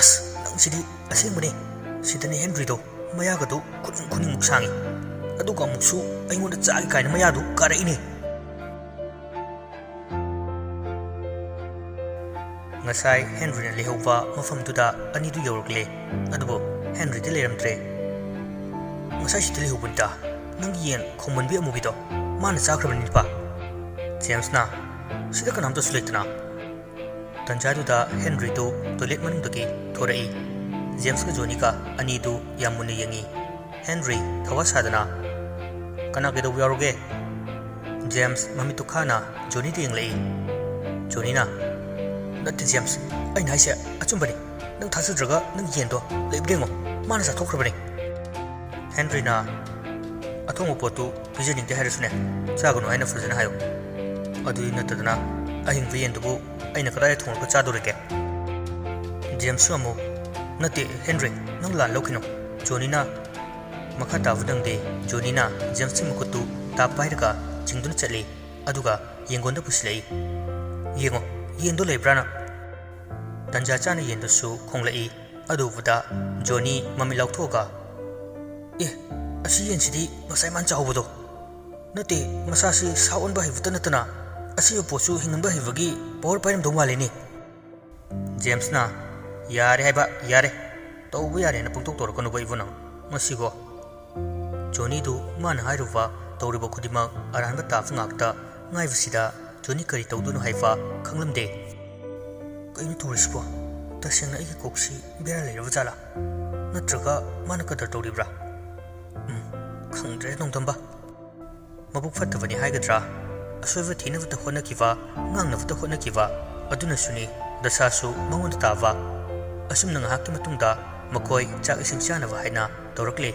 "ꯑꯁ, ꯅꯪꯁꯤꯗꯤ ꯑꯁꯦꯡꯕꯅꯦ꯫ ꯁꯤꯗꯅꯦ ꯍꯦꯟꯔꯤꯗꯣ, ꯃꯌꯥꯒꯗꯣ ꯈꯨꯅꯤꯡ ꯈꯨꯅꯤꯡꯃꯨꯛ ꯁꯥꯡꯉꯤ꯫ ꯑꯗꯨꯒ ꯑꯃꯨꯛꯁꯨ ꯑꯩꯉꯣꯟꯗ ꯆꯥꯒꯦ ꯀꯥꯏꯅ ꯃꯌꯥꯗꯨ ꯀꯥꯔꯛꯏꯅꯦ꯫" ꯉꯁꯥꯏ ꯍꯦꯟꯔꯤꯅ ꯂꯩꯍꯧꯕ ꯃꯐꯝꯗꯨꯗ ꯑꯅꯤꯗꯨ ꯌꯧꯔꯛꯂꯦ꯫ ꯑꯗꯨꯕꯨ ꯍꯦꯟꯔꯤꯗꯤ ꯂꯩꯔꯝꯗ꯭ꯔꯦ꯫ "ꯉꯁꯥꯏ ꯁꯤꯗ ꯂꯩꯍꯧꯕꯅꯤꯗ, ꯅꯪꯒꯤ ꯌꯦꯟ ꯈꯣꯡꯃꯟꯕꯤ ꯑꯃꯨꯕꯤꯗꯣ꯫ ꯃꯥꯅ ꯆꯥꯈ꯭ꯔꯕꯅꯤꯄꯥ꯫" ꯖꯦꯝꯁꯅ, "ꯁꯤꯗ ꯀꯅꯥꯝꯇꯁꯨ ꯂꯩꯇꯅ?" ꯇꯟꯖꯥꯗꯨꯗ ꯍꯦꯟꯔꯤꯗꯨ ꯇꯣꯏꯂꯦꯠ ꯃꯅꯨꯡꯗꯒꯤ ꯊꯣꯔꯛꯏ꯫ ꯖꯦꯝꯁꯀ ꯖꯣꯅꯤꯒ ꯑꯅꯤꯗꯨ ꯌꯥꯝ ꯃꯨꯟꯅ ꯌꯦꯡꯉꯤ꯫ ꯍꯦꯟꯔꯤ ꯊꯋꯥ ꯁꯥꯗꯅ, "ꯀꯅꯥ ꯀꯩꯗꯧꯕ ꯌꯥꯎꯔꯒꯦ?" ꯖꯦꯝꯁ ꯃꯃꯤꯠꯇꯨ ꯈꯥꯅ ꯖꯣꯅꯤꯗ ꯌꯦꯡꯂꯛꯏ꯫ ꯖꯣꯅꯤꯅ, "ꯅꯠꯇꯦ ꯖꯦꯝꯁ, ꯑꯩꯅ ꯍꯥꯏꯁꯦ ꯑꯆꯨꯝꯕꯅꯤ꯫ ꯅꯪ ꯊꯥꯖꯗ꯭ꯔꯒ ꯅꯪ ꯌꯦꯟꯗꯣ ꯂꯩꯕ꯭ꯔꯥ ꯌꯦꯡꯉꯣ, ꯃꯥꯅ ꯆꯥꯊꯣꯛꯈ꯭ꯔꯕꯅꯤ꯫" ꯍꯦꯟꯔꯤꯅ, "ꯑꯊꯣꯡꯕ ꯄꯣꯠꯇꯨ ꯄꯤꯖꯅꯤꯡꯗꯦ ꯍꯥꯏꯔꯁꯨꯅꯦ, ꯆꯥꯒꯅꯨ ꯍꯥꯏꯅ ꯐꯖꯅ ꯍꯥꯏꯌꯨ꯫ ꯑꯗꯨꯗꯤ ꯅꯠꯇꯗꯅ ꯑꯍꯤꯡꯕ ꯌꯦꯟꯗꯨꯕꯨ ꯑꯩꯅ ꯀꯗꯥꯏꯗ ꯊꯣꯡꯂꯒ ꯆꯥꯗꯣꯔꯤꯒꯦ?" ꯖꯦꯝꯁꯁꯨ ꯑꯃꯨꯛ, "ꯅꯠꯇꯦ ꯍꯦꯟꯔꯤ, ꯅꯪ ꯂꯥꯟ ꯂꯧꯈꯤꯅꯣ꯫" ꯖꯣꯅꯤꯅ ꯃꯈꯥ ꯇꯥꯕ ꯅꯪꯗꯦ꯫ ꯖꯣꯅꯤꯅ ꯖꯦꯝꯁꯀꯤ ꯃꯈꯨꯠꯇꯨ ꯇꯥꯞ ꯄꯥꯏꯔꯒ ꯆꯤꯡꯗꯨꯅ ꯆꯠꯂꯤ꯫ ꯑꯗꯨꯒ ꯌꯦꯡꯒꯣꯟꯗ ꯄꯨꯁꯤꯜꯂꯛꯏ꯫ "ꯌꯦꯡꯉꯣ, ꯌꯦꯟꯗꯣ ꯂꯩꯕ꯭ꯔꯥꯅ?" ꯇꯟꯖꯥ ꯆꯥꯅ ꯌꯦꯟꯗꯨꯁꯨ ꯈꯣꯡꯂꯛꯏ꯫ ꯑꯗꯨ ꯎꯕꯗ ꯖꯣꯅꯤ ꯃꯃꯤꯠ ꯂꯥꯎꯊꯣꯛꯑꯒ, "ꯑꯦ, ꯑꯁꯤ ꯌꯦꯟꯁꯤꯗꯤ ꯉꯁꯥꯏ ꯃꯥꯟ ꯆꯥꯍꯧꯕꯗꯣ꯫ ꯅꯠꯇꯦ, ꯃꯁꯥꯁꯤ ꯁꯥ ꯑꯣꯟꯕ ꯍꯩꯕꯇ ꯅꯠꯇꯅ ꯑꯁꯤꯕ ꯄꯣꯠꯁꯨ ꯍꯤꯡꯍꯟꯕ ꯍꯩꯕꯒꯤ ꯄꯋꯥꯔ ꯄꯥꯏꯔꯝꯗꯧ ꯃꯥꯜꯂꯤꯅꯦ꯫" ꯖꯦꯝꯁꯅ, "ꯌꯥꯔꯦ ꯍꯥꯏꯕ, ꯌꯥꯔꯦ꯫ ꯇꯧꯕ ꯌꯥꯔꯦꯅ ꯄꯪꯇꯧ ꯇꯧꯔꯛꯀꯅꯨꯕ ꯏꯕꯨꯡꯅꯪ꯫ ꯃꯁꯤꯕꯣ?" ꯖꯣꯅꯤꯗꯨ ꯃꯥꯅ ꯍꯥꯏꯔꯨꯕ ꯇꯧꯔꯤꯕ ꯈꯨꯗꯤꯡꯃꯛ ꯑꯔꯥꯟꯕ ꯇꯥꯕ ꯉꯥꯛꯇ ꯉꯥꯏꯕꯁꯤꯗ ꯖꯣꯅꯤ ꯀꯔꯤ ꯇꯧꯗꯣꯏꯅꯣ ꯍꯥꯏꯕ ꯈꯪꯂꯝꯗꯦ꯫ "ꯀꯩꯅꯣ ꯇꯧꯔꯤꯁꯤꯕꯣ? ꯇꯁꯦꯡꯅ ꯑꯩꯒꯤ ꯀꯣꯛꯁꯤ ꯕꯦꯔꯥ ꯂꯩꯔꯕ ꯖꯥꯠꯂꯥ? ꯅꯠꯇ꯭ꯔꯒ ꯃꯥꯅ ꯀꯗꯔ ꯇꯧꯔꯤꯕ꯭ꯔꯥ? ꯎꯝ, ꯈꯪꯗ꯭ꯔꯦ ꯅꯣꯡꯗꯝꯕ꯫ ꯃꯕꯨꯛ ꯐꯠꯇꯕꯅꯤ ꯍꯥꯏꯒꯗ꯭ꯔꯥ? ꯑꯁꯣꯏꯕ ꯊꯤꯅꯕꯇ ꯍꯣꯠꯅꯈꯤꯕ, ꯉꯥꯡꯅꯕꯇ ꯍꯣꯠꯅꯈꯤꯕ ꯑꯗꯨꯅꯁꯨꯅꯤ ꯗꯁꯥꯁꯨ ꯃꯉꯣꯟꯗ ꯇꯥꯕ꯫" ꯑꯁꯨꯝꯅ ꯉꯥꯏꯍꯥꯛꯀꯤ ꯃꯇꯨꯡꯗ ꯃꯈꯣꯏ ꯆꯥꯛ ꯏꯁꯤꯡ ꯆꯥꯅꯕ ꯍꯥꯏꯅ ꯇꯧꯔꯛꯂꯦ꯫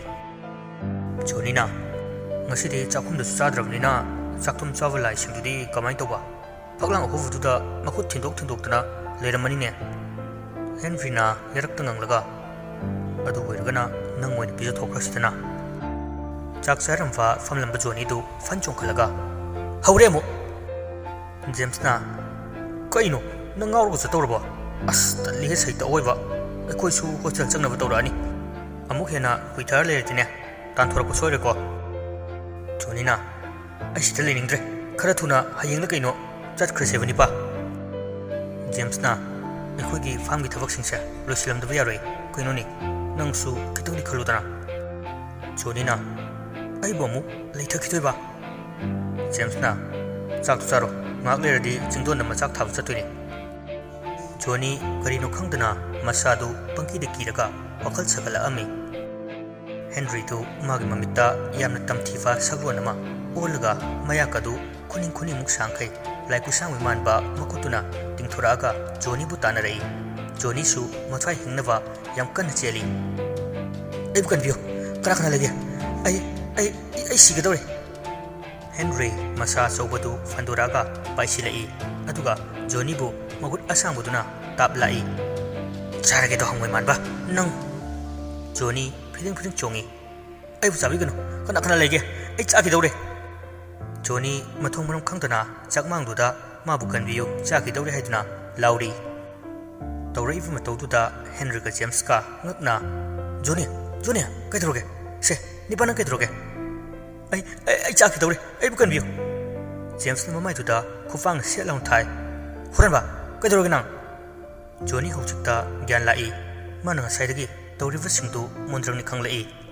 ꯖꯣꯅꯤꯅ, "ꯉꯁꯤꯗꯤ ꯆꯥꯛꯈꯨꯝꯗꯁꯨ ꯆꯥꯗ꯭ꯔꯕꯅꯤꯅ ꯆꯥꯛꯇꯨꯝ ꯆꯥꯕ ꯂꯥꯏꯁꯤꯡꯗꯨꯗꯤ ꯀꯃꯥꯏꯅ ꯇꯧꯕ? ꯐꯛꯂꯥꯡ ꯑꯍꯨꯕꯗꯨꯗ ꯃꯈꯨꯠ ꯊꯤꯟꯗꯣꯛ ꯊꯤꯟꯗꯣꯛꯇꯅ ꯂꯩꯔꯝꯃꯅꯤꯅꯦ꯫ ꯍꯦꯟꯔꯤꯅ ꯌꯥꯔꯛꯇ ꯉꯪꯂꯒ, "ꯑꯗꯨ ꯑꯣꯏꯔꯒꯅ ꯅꯪ ꯑꯣꯏꯅ ꯄꯤꯖꯊꯣꯛꯈ꯭ꯔꯁꯤꯗꯅ?" ꯆꯥꯛ ꯆꯥꯔꯝꯕ ꯐꯝꯂꯝꯕ ꯖꯣꯅꯤꯗꯨ ꯐꯟ ꯆꯣꯡꯈꯠꯂꯒ, "ꯍꯧꯔꯦ ꯑꯃꯨꯛ!" ꯖꯦꯝꯁꯅ, "ꯀꯩꯅꯣ, ꯅꯪ ꯉꯥꯎꯔꯒ ꯆꯠꯇꯧꯔꯕꯣ? ꯑꯁ, ꯇꯜꯂꯤꯍꯦ ꯁꯩꯇ ꯑꯑꯣꯏꯕ꯫ ꯑꯩꯈꯣꯏꯁꯨ ꯍꯣꯁꯇꯦꯜ ꯆꯪꯅꯕ ꯇꯧꯔꯛꯑꯅꯤ꯫ ꯑꯃꯨꯛ ꯍꯦꯟꯅ ꯀꯨꯏꯊꯔ ꯂꯩꯔꯗꯤꯅꯦ, ꯇꯥꯟꯊꯣꯔꯛꯄ ꯁꯣꯏꯔꯦꯀꯣ꯫" ꯖꯣꯅꯤꯅ, "ꯑꯩ ꯁꯤꯗ ꯂꯩꯅꯤꯡꯗ꯭ꯔꯦ꯫ ꯈꯔ ꯊꯨꯅ ꯍꯌꯦꯡꯂ ꯀꯩꯅꯣ ꯆꯠꯈ꯭ꯔꯁꯦ ꯑꯩꯈꯣꯏꯅꯤꯄꯥ꯫" ꯖꯦꯝꯁꯅ, "ꯑꯩꯈꯣꯏꯒꯤ ꯐꯥꯝꯒꯤ ꯊꯕꯛꯁꯤꯡꯁꯦ ꯂꯣꯏꯁꯤꯜꯂꯝꯗꯕ ꯌꯥꯔꯣꯏ꯫ ꯀꯩꯅꯣꯅꯦ, ꯅꯪꯁꯨ ꯈꯤꯇꯪꯗꯤ ꯈꯜꯂꯨꯗꯅ꯫" ꯖꯣꯅꯤꯅ, "ꯑꯩꯕꯨ ꯑꯃꯨꯛ ꯂꯩꯊꯈꯤꯗꯣꯏꯕ?" ꯖꯦꯝꯁꯅ, "ꯆꯥꯛꯇꯨ ꯆꯥꯔꯣ, ꯉꯥꯏꯍꯥꯛ ꯂꯩꯔꯗꯤ ꯆꯤꯡꯗꯣꯟꯗ ꯃꯆꯥꯛ ꯊꯥꯕ ꯆꯠꯇꯣꯏꯅꯦ꯫" ꯖꯣꯅꯤ ꯀꯔꯤꯅꯣ ꯈꯪꯗꯅ ꯃꯁꯥꯗꯨ ꯄꯪꯀꯤꯗ ꯀꯤꯔꯒ ꯋꯥꯈꯜ ꯁꯥꯒꯠꯂꯛꯑꯝꯃꯤ꯫ ꯍꯦꯟꯔꯤꯗꯨ ꯃꯥꯒꯤ ꯃꯃꯤꯠꯇ ꯌꯥꯝꯅ ꯇꯝꯊꯤꯕ ꯁꯛꯂꯣꯟ ꯑꯃ ꯑꯣꯜꯂꯒ ꯃꯌꯥꯀꯗꯨ ꯈꯨꯅꯤꯡ ꯈꯨꯅꯤꯡꯃꯨꯛ ꯁꯥꯡꯈꯩ ꯂꯥꯏ ꯈꯨꯠꯁꯥꯡꯕꯤ ꯃꯥꯟꯕ ꯃꯈꯨꯠꯇꯨꯅ ꯇꯤꯡꯊꯣꯔꯛꯑꯒ ꯖꯣꯅꯤꯕꯨ ꯇꯥꯟꯅꯔꯛꯏ꯫ ꯖꯣꯅꯤꯁꯨ ꯃꯊ꯭ꯋꯥꯏ ꯍꯤꯡꯅꯕ ꯌꯥꯝ ꯀꯟꯅ ꯆꯦꯜꯂꯤ꯫ "ꯑꯩꯕꯨ ꯀꯟꯕꯤꯌꯨ, ꯀꯅꯥ ꯀꯅꯥ ꯂꯩꯒꯦ? ꯑꯩ, ꯑꯩ, ꯑꯩ ꯁꯤꯒꯗꯧꯔꯦ!" ꯍꯦꯟꯔꯤ ꯃꯁꯥ ꯑꯆꯧꯕꯗꯨ ꯐꯟꯗꯣꯔꯛꯑꯒ ꯄꯥꯏꯁꯤꯜꯂꯛꯏ, ꯑꯗꯨꯒ ꯖꯣꯅꯤꯕꯨ ꯃꯈꯨꯠ ꯑꯁꯥꯡꯕꯗꯨꯅ ꯇꯥꯞ ꯂꯥꯛꯏ꯫ "ꯆꯥꯔꯒꯦꯗꯣ, ꯍꯪꯉꯣꯏ ꯃꯥꯟꯕ ꯅꯪ!" ꯖꯣꯅꯤ ꯐꯤꯗꯤꯡ ꯐꯤꯗꯤꯡ ꯆꯣꯡꯉꯤ꯫ "ꯑꯩꯕꯨ ꯆꯥꯕꯤꯒꯅꯨ, ꯀꯅꯥ ꯀꯅꯥ ꯂꯩꯒꯦ? ꯑꯩ ꯆꯥꯈꯤꯗꯧꯔꯦ!" ꯖꯣꯅꯤ ꯃꯊꯣꯡ ꯃꯔꯝ ꯈꯪꯗꯅ ꯆꯥꯛꯃꯥꯡꯗꯨꯗ ꯃꯥꯕꯨ ꯀꯟꯕꯤꯌꯨ, ꯆꯥꯈꯤꯗꯧꯔꯦ ꯍꯥꯏꯗꯨꯅ ꯂꯥꯎꯔꯤ꯫ ꯇꯧꯔꯛꯏꯕ ꯃꯇꯧꯗꯨꯗ ꯍꯦꯟꯔꯤꯒ ꯖꯦꯝꯁꯀ ꯉꯛꯅ, "ꯖꯣꯅꯤ, ꯖꯣꯅꯤ, ꯀꯩꯗꯧꯔꯒꯦ? ꯁꯦ, ꯅꯤꯄꯥ ꯅꯪ ꯀꯩꯗꯧꯔꯒꯦ?" "ꯑꯩ, ꯑꯩ, ꯑꯩ ꯆꯥꯈꯤꯗꯧꯔꯦ, ꯑꯩꯕꯨ ꯀꯟꯕꯤꯌꯨ!" ꯖꯦꯝꯁꯅ ꯃꯃꯥꯏꯗꯨꯗ ꯈꯨꯄꯥꯡꯅ ꯁꯦꯠ ꯂꯥꯎꯅ ꯊꯥꯏ꯫ "ꯍꯨꯔꯥꯟꯕ, ꯀꯩꯗꯧꯔꯒꯦ ꯅꯪ?" ꯖꯣꯅꯤ ꯍꯧꯖꯤꯛꯇ ꯒ꯭ꯌꯥꯟ ꯂꯥꯛꯏ꯫ ꯃꯥꯅ ꯉꯁꯥꯏꯗꯒꯤ ꯇꯧꯔꯤꯕꯁꯤꯡꯗꯨ ꯃꯨꯟꯗ꯭ꯔꯪꯅꯤ ꯈꯪꯂꯛꯏ꯫